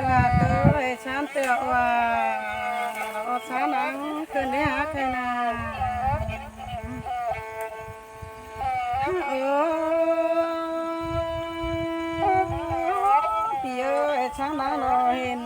ເອີຍ ຊານເຕີອວ່າ ອອກຊານາງ ເກີນໄດ້ຫາໃຄນາ. ໂອ້ ປີເອີຍ ຊານາງ ເນາະ ເຫັນ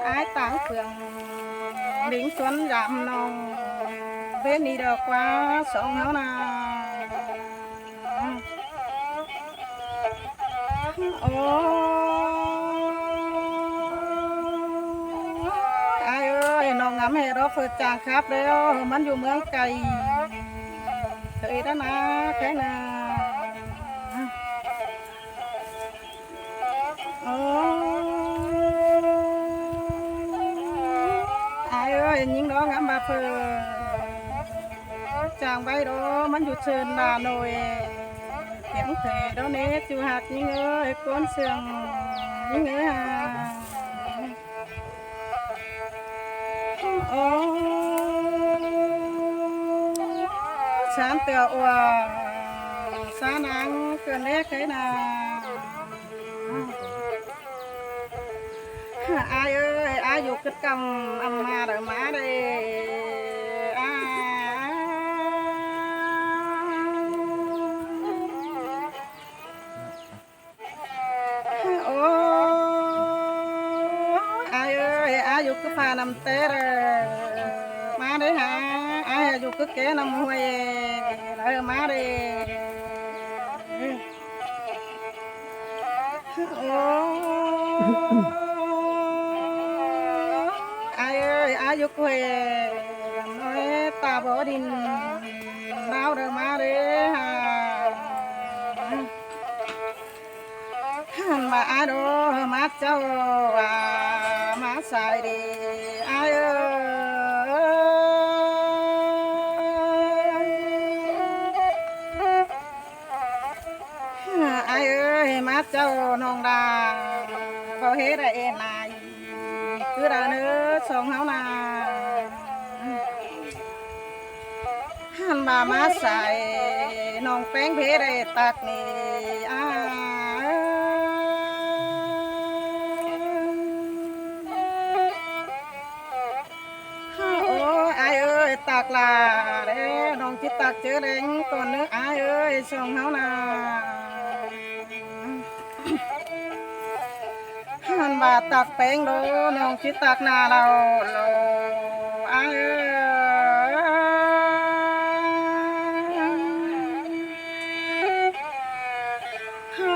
ອ້າຍຕາງເຟືອງ ເລັງສວນຢາມນ້ອງ ເປັນນີ້ດອກວ່າ ສອງເຮົານາ. ໂອ້ ອ້າຍເອີຍ ນ້ອງງາມແຮດອກເຟີຈາງຄັບແລ້ວ ມັນຢູ່ເມືອງໄກ ເຄີຍດານາ ແຄນາ. ໂອ້ ອ້າຍເອີຍ ຍິງດອກງາມບາເຟີ ຈາງໄວ້ດອກ ມັນຢູ່ເຊີນດາໂນຍ ພຽງແຕ່ດອກເນ ຈູຮັກຍິງເອີຍ ກວນເຊື່ອງຍິງເອີຍ. ໂອ້ ຊານເຕີອວ່າ ຊານາງ ເກີນເດໄຄນາ. ອ້າຍເອີຍ ອາຍຸກຶດກຳ ອຳມາເດີ ມາເດີ ອາ. ໂອ້ ອາຍເອີຍ ອາຍຸຄືຟ້ານຳແຕ່ເດີ ມາເດີຫາ ອາຍອາຍຸຄືແກ້ນຳຫ້ວຍເດີ ມາເດີ. ໂອ້ ອາຍເອີຍ ອາຍຸຄືຫ້ວຍ ຕາບໍ່ດິນ ດາວເດີ ມາເດີຫາ. ຫັ້ນມາອາໂດ ມາເຈົ້າວ່າ ມາສາຍເດ ອາເອີຍ. ອາເອີຍ ມາເຈົ້ານ້ອງດາ ບໍ່ເຮັດໃຫ້ເອັນອາຍ ຄືດາເນີສອງເຮົານາ. ຫັ້ນມາ ມາສາຍ ນ້ອງແປ້ງເພໄດ້ຕັກນີ້ ອາ. ໂອ້ ອາຍເອີຍ ຕັກຫຼາເດ້ ນ້ອງຊິຕັກເຈີແດງກ່ອນເດີ ອາຍເອີຍ ສອງເຮົານາ. ຫັ້ນວ່າຕັກແປ້ງໂລ ນ້ອງຊິຕັກໜ້າເຫຼົ້າໂລ ອ້າຍເອີຍ.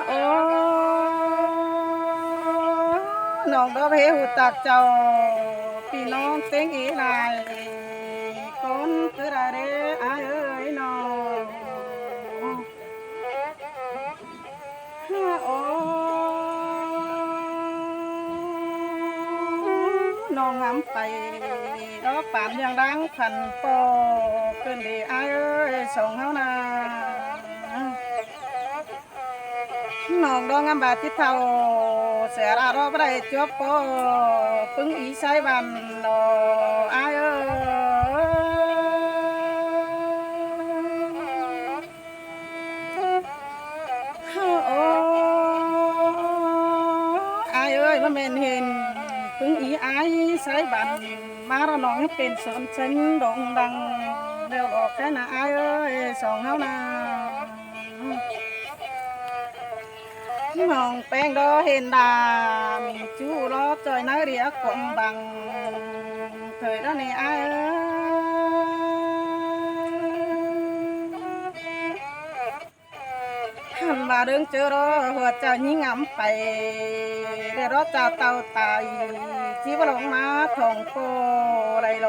ໂອ້ ນ້ອງດອກເຮຮູ້ຈັກເຈົ້າ ພີ່ນ້ອງເຕັງເອຫຼາຍຄົນຄືລາເດ ອ້າຍເອີຍນ້ອງ. ໂອ້ ນ້ອງງາມໄປ ດອກບານຢ່າງດັ່ງພັນປໍ ເກີນເດອ້າຍເອີຍ ສອງເຮົານາ. ນ້ອງດອກງາມບາດຕິດເທົາ ເສຍລາດອກບໍ່ໄດ້ຈົບປໍ ປຶງອີໄຊບ້ານດອກອ້າຍເອີຍ. ໂອ້ ອ້າຍເອີຍ ບໍ່ແມ່ນເຫັນປຶງອີອ້າຍໄຊບ້ານ ມາລະນ້ອງເປັນຊົນເຊັ່ນໂດ່ງດັງ ແລ້ວອອກແທ້ນະອ້າຍເອີຍ ສອງເຮົານະ. ນ້ອງແປ້ງດອເຫັນດາ ມີຈູລໍຈ່ອຍນາເຣຍກວມບັງ ເຄີຍດາເນອ້າຍເອີຍ. ຫັ້ນວ່າເດີງເຈີລໍຫົວໃຈຍິງອຳໄປ ແລະລໍຈາເຕົາຕາຍ ຈີບໍ່ລົງມາທ້ອງໂກໄລໂລ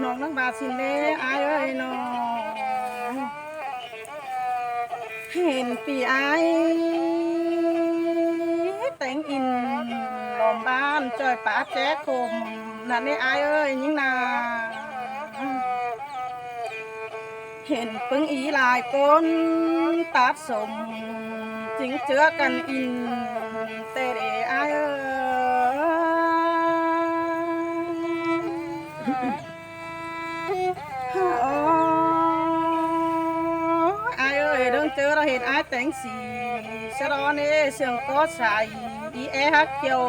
ນ້ອງນາງບາຊິນເດອ້າຍເອີຍນ້ອງ. ເຫັນປີອ້າຍແຕ່ງອິນ ລ້ອມບ້ານຈ່ອຍປາແຈກຄົມ ນັ້ນເດອ້າຍເອີຍຍິງນາ. ເຫັນປຶງອີຫຼາຍຄົນຕັດສົມ ຈຶ່ງເຈືອກັນອິນແຕ່ເດອ້າຍເອີຍ. ໂອ້ ອ້າຍເອີຍ ເດີງເຈີລະເຫັນອ້າຍແຕ່ງສີ ສະລອເນ ເຊື່ອງກໍໃສ ອີແອຮັກກ່ຽວ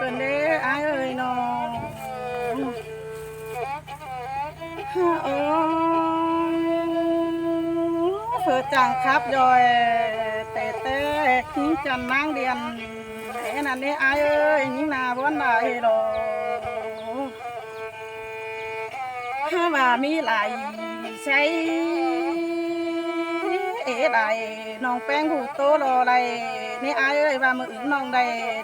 ກັນເດ້ອ້າຍເອີຍນ້ອງ. ໂອ້ ເພີຈັງຂັບຍ່ອຍ ແຕ່ແຕ່ຍິງຈັນນາງດຽນ ແອນັ້ນເດ້ອ້າຍເອີຍ ຍິງໜ້າບ່ອນໃດດອກ ຖ້າວ່າມີຫຼາຍໃສເອໄດ້ ນ້ອງແປ້ງຜູ້ໂຕລໍໄດ້ ນີ້ອ້າຍເອີຍ ວ່າມື້ອື່ນນ້ອງໄດ້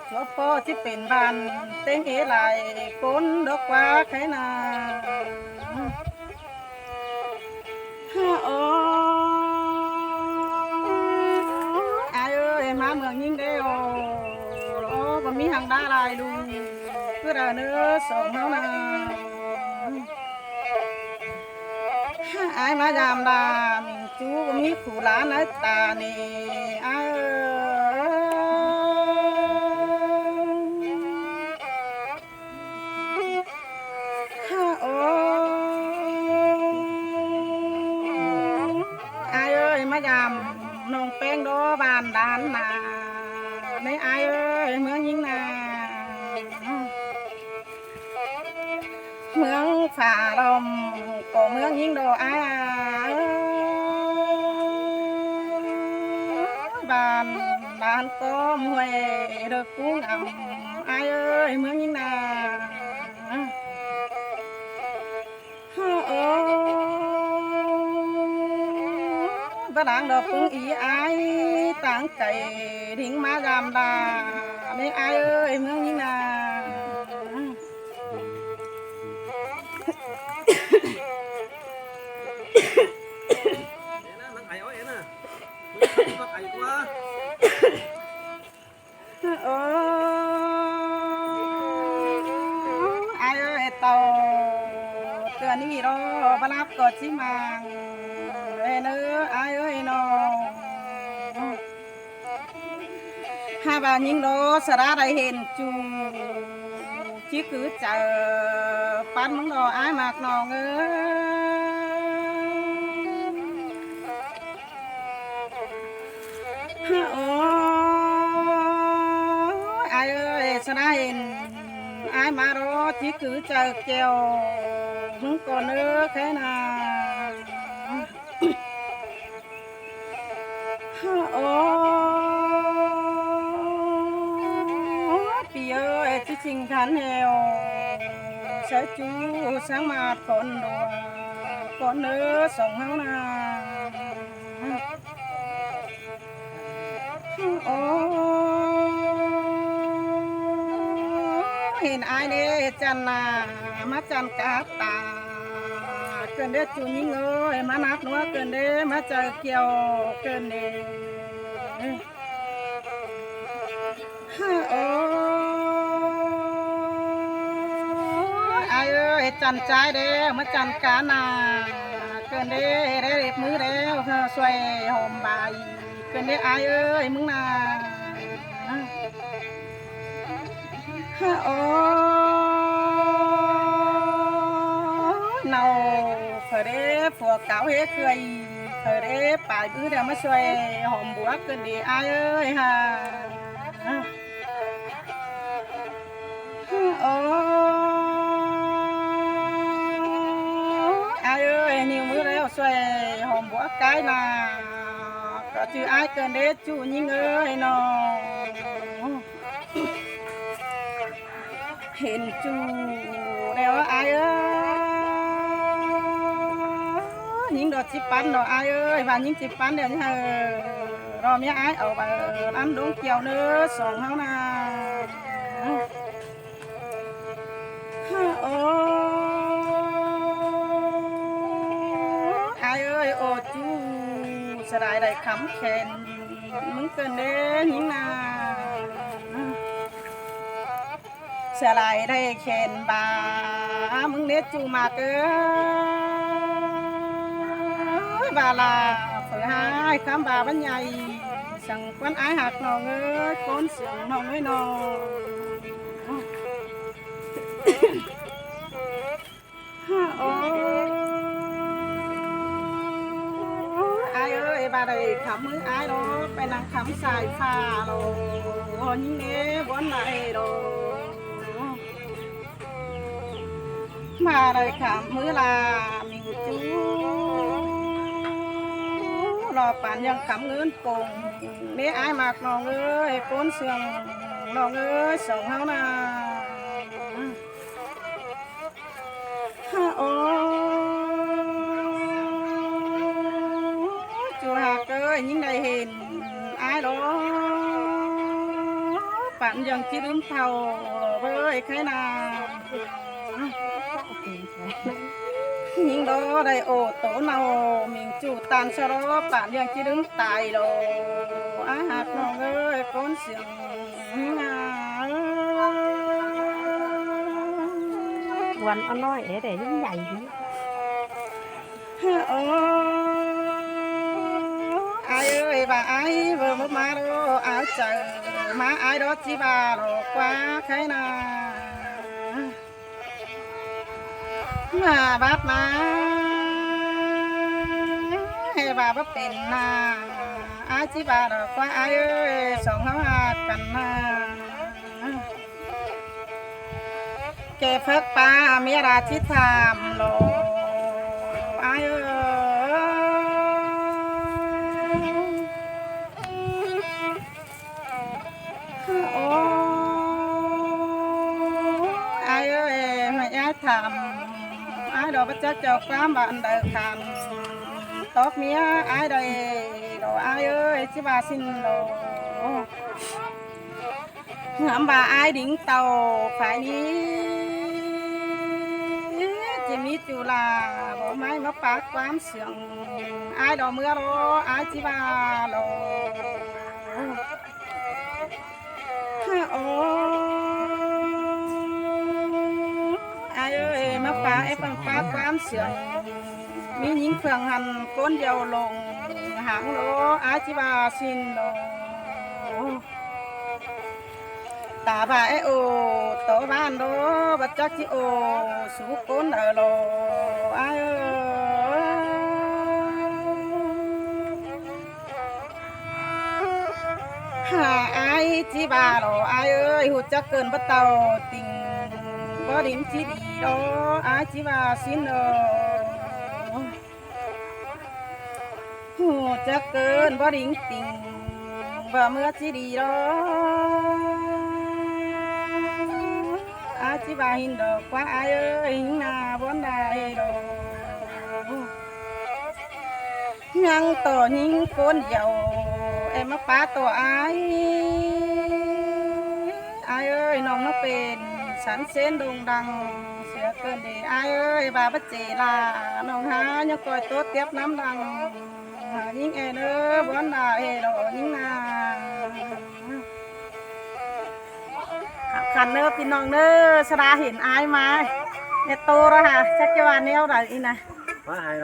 ຕົວພໍ່ຊິເປັນບ້ານ ເຕັງເອຫຼາຍຄົນດອກວ່າໃຄນາ. ໂອ້ ອ້າຍເອີຍ ມາເມືອງຍິງເດ້ໂອ ໂອ ບໍ່ມີຫຍັງດາຫຼາຍລູກ ຄືດາເນີສອງເຮົານະ ອ້າຍມາຢາມດາ ມີຈູບໍ່ມີຄູ່ຫຼານໃນຕານີ້ ອ້າຍເອີຍ. ໂອ້ ອ້າຍເອີຍ ມາຢາມນ້ອງແປ້ງເດີ້ ບ້ານດ່ານນາ ໃນອ້າຍເອີຍ ເມືອງຍິງນາ ເມືອງຟ້າລອມ ກໍເມືອງຍິງເດີ້ອ້າຍ ບ້ານດ່ານກໍເມືອງເດີ ກຸງອຳ ອ້າຍເອີຍ ເມືອງຍິງນາ. ໂອ້ ບາດາງດອກປຶງອີອ້າຍ ຕ່າງໄກດິງມາຢາມດາ ແມ່ອ້າຍເອີຍ ເມືອງຍິງນາ. ໂອ້ ອ້າຍເອີຍ ເຕົ້າເທື່ອນີ້ເນາະ ບໍ່ຫຼັບກໍຊິໝັ່ງເດີ ອ້າຍເອີຍນ້ອງ. ຫາກວ່າຍິງໂລສະດາໄດ້ເຫັນຈູ ຊິຄືໃຈປານມຶງເນາະ ອ້າຍມັກນ້ອງເອີຍ. ໂອ້ຍ ອ້າຍເອີຍ ສະນາເຫັນອ້າຍມາໂລ ຊິຄືໃຈແກ້ວມຶງກ່ອນເດີແຄ່ນາ. ໂອ້ຍ ປີເອີຍ ຊິຊິງຄັນແຮວ ສາຍຈູສັງມາດກ່ອນດອກ ກ່ອນເດີສອງເຮົານາ. ໂອ້ ເຫັນອ້າຍເດ້ຈັນນາ ມາຈັນກາບຕາ ເກີນເດ້ຈູຍິງເອີຍ ມານັກນົວເກີນເດ້ ມາເຈີກ່ຽວເກີນເດ້. ໂອ້ຍ ອ້າຍເອີຍ ຈັນຈາຍເດ້ ມາຈັນການາ ເກີນເດ້ ໄດ້ເລັບມືແລ້ວ ຊ່ວຍຫອມບາຍ ເກີນເດ້ ອ້າຍເອີຍ ມຶງນາ. ໂອ້ຍ ເນົ່າ ຂ້ອຍເດ້ ພວກເກົ່າເຮັດເຄືອ ຂ້ອຍເດ້ ປາຍມືແລ້ວ ມາຊ່ວຍຫອມບົວ ເກີນເດ້ ອ້າຍເອີຍ ຫາ. ໂອ້ຍ ອ້າຍເອີຍ ຫິວມືແລ້ວ ຊ່ວຍຫອມບົວກາຍໜ້າ ກໍຈື່ອ້າຍເກີນເດ້ ຈູຍິງເອີຍນ້ອງ. ເຫັນຈູແລ້ວອ້າຍເອີຍ ຍິງດອກຊິປັນດອກອ້າຍເອີຍ ວ່າຍິງຊິປັນແລ້ວ ເອີ ລໍເມຍອ້າຍເອົາ ເອີ ອັນດົງກ່ຽວເນີ ສອງເຮົານະ. ໂອ້ ອ້າຍເອີຍ ໂອ້ ຈູ ສະດາຍໄດ້ຄຳແຂນ ມຶງເກີນເດ້ຍິງນາ ສະດາຍໄດ້ແຂນບາ ມຶງເດ້ຈູມາເກີ ບາລາ ເຜີຫາຍຄຳບາບັນໃຫຍ່ ສັງຄວັນອ້າຍຮັກນ້ອງເອີຍ ຄົນສຽງນ້ອງເອີຍນ້ອງ. ໂອ້ ອ້າຍເອີຍ ບາດໃດຄຳມືອ້າຍໂລ ໄປນັ່ງຄຳສາຍຟ້າໂລ ຍິງເດ້ ບ່ອນໃດໂລ. ມາໄດ້ຄ່ຳມື້ລາມິງຈູ ລໍປານຍັງຄ່ຳເງິນປົງ ເນອ້າຍມັກນ້ອງເອີຍ ໂກນເຊື່ອງນ້ອງເອີຍ ສອງເຮົານາ. ໂອ້ ຈູຮັກເອີຍ ຍິ່ງໄດ້ເຫັນອ້າຍດອກ ປານຍັງຊິລືມເຖົ້າເອີຍ ໃຄນາ. ຍິງດອໄດ້ໂອໂຕເນົ່າ ມິງຈູຕານຊະລໍ ປານຍັງຊິດຶງຕາຍໂລ ອາຮັກນ້ອງເອີຍ ໂກນເສຍງງາ ອວນເອົານ້ອຍເອແດ່ຍິ່ງໃຫຍ່ດີ. ໂອ້ ອາຍເອີຍ ວ່າອາຍເວີມາໂລ ອາຍເຈີມາອາຍດອກ ຈິວ່າໂລກວ່າໃຄນາ. ມາບາດມາ ໃຫ້ວ່າບໍ່ເປັນນາ ອາຍຊິວ່າດອກວ່າ ອາຍເອີຍ ສອງເຮົາຮັກກັນນາ ແກ່ເພິກປາເມຍລາຊິຖາມໂລ ອາຍເອີຍ. ໂອ້ ອາຍເອີຍ ໃຫ້ອາຍຖາມ ອາຍດອກບໍ່ຈັກເຈົ້າຄວາມວ່າອັນໃດຄຳ ຕອບເມຍອາຍໄດ້ດອກ ອາຍເອີຍ ຊິວ່າສິ້ນໂລ ຫາມວ່າອາຍດິງເຕົ້າຝ່າຍນີ້ ຈະມີຈຸລາບໍ່ໄມ້ມາປາກຄວາມເຊື່ອງ ອາຍດອກເມືອໂລ ອາຍຊິວ່າໂລ. ໂອ້ ອາຍເອີຍ ມາປາແອບມາປາຄວາມເຊື່ອງ ມີຍິງເຄື່ອງຫັ້ນຄົນດຽວລົງຫາງໂລ ອາຍຊິວ່າສິ້ນໂລ. ຕາບ່າແອໂອໂຕບ້ານໂລ ບໍ່ຈັກຊິໂອສູ່ຄົນເດີໂລ ອາຍເອີຍ. ຫາອາຍຈິວ່າໂລ ອາຍເອີຍ ຮູ້ຈັກເກີນບໍ່ເຕົ້າຕິງ ບໍ່ດິງຈິດີໂລ ອາຍຈິວ່າຊິນໂລ. ຮູ້ຈັກເກີນບໍ່ດິງຕິງ ບໍ່ເມືອຈິດີໂລ ອາຍຈິວ່າຫິນດອກກວ່າ ອາຍເອີຍ ຫິນນາບ່ອນໃດໂລ. ຍັງຕໍ່ຍິງຄົນດຽວ ແອມມາປາຕໍ່ອາຍ ອາຍເອີຍ ນ້ອງມາເປັນສັນເຊນໂດ່ງດັງເສຍເກີນເດ ອາຍເອີຍ ບາບາເຈລາ ນ້ອງຫາຍັງກ່ອຍໂຕຕຽບນ້ຳດັງ ຍິງແອເດີ ບ່ອນດາເອໂລ ຍິງນາ. ຂັນເດີພີ່ນ້ອງເດີ ສະດາເຫັນອາຍມາ ແມ່ໂຕລະຫາ ຈັກຈະວ່າແນວໃດອີນະ.